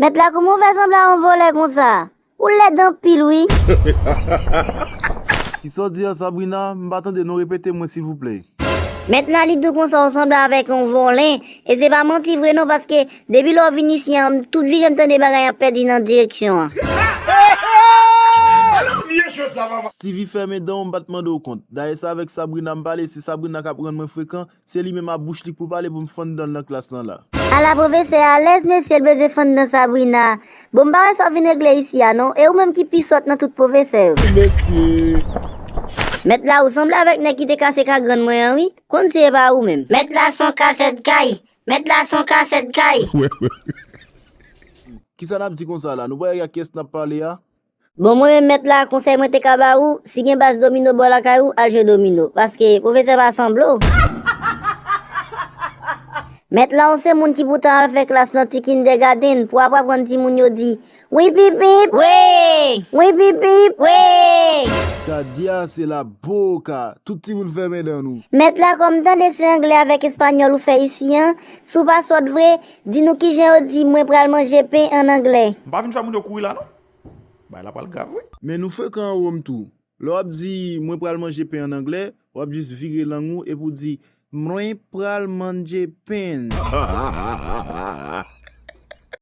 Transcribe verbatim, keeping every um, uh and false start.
Mèt la, kòman w fè sanble a yon vòlè konsa? Ou lèd anpil, wi. Kisa w di a, Sabrina? M pa tande, non, repete mwen, silvouplè. Mèt la, li di w konsa, ou sanble avèk yon vòlè. E se pa manti vre, non, paske depi lè w vin isi a, m tout vire m tande bagay ap pèdi nan direksyon an. Stevie, fèmen dan w, m pa t mande w kont. Dayè, se avèk Sabrina m pale, se Sabrina k ap rann mwen frekan, se li menm a bouch li k pou pale pou m fann dan l nan klas lan la. Ala pwofesè alèz, mesye, l bezwen fann dan Sabrina. Bon, m pa wè sa w vin regle isi a, non. E ou menm ki pi sòt nan tout pwofesè yo. Mesye! Mèt la, ou sanble avèk nèg ki te kase ka grann mwen an, wi. Konn si e pa ou menm. Mèt la, se yon kasèt kay. Mèt la, se yon kasèt kay. Kisa n ap di konsa la? Nou pa wè ak kiyès n ap pale a? Bon, mwen menm, mèt la, konsèy mwen te ka ba ou, si gen baz domino bò lakay ou, al jwe domino. Paske pwofesè pa sanble w. Mèt la, ou se moun ki pou ta al fè klas nan ti kindègadenn pou ap aprann timoun yo di, wi pipip! Wi! Wi pipip! Wi! Sa di a, se la boka. Tout timoun fèmen dan nou. Mèt la, kòm tande se anglè avèk espanyòl ou fè isi an, si w pa sòt vre, di nou kijan yo di mwen pral manje pen an anglè. M pa vin fè moun yo kouri la, non. Bagay la pral grav, wi. Men nou frekan anwo m tou. Lè w ap di mwen pral manje pen an anglè, w ap jis vire lang ou epi w di mwen pral manje pen.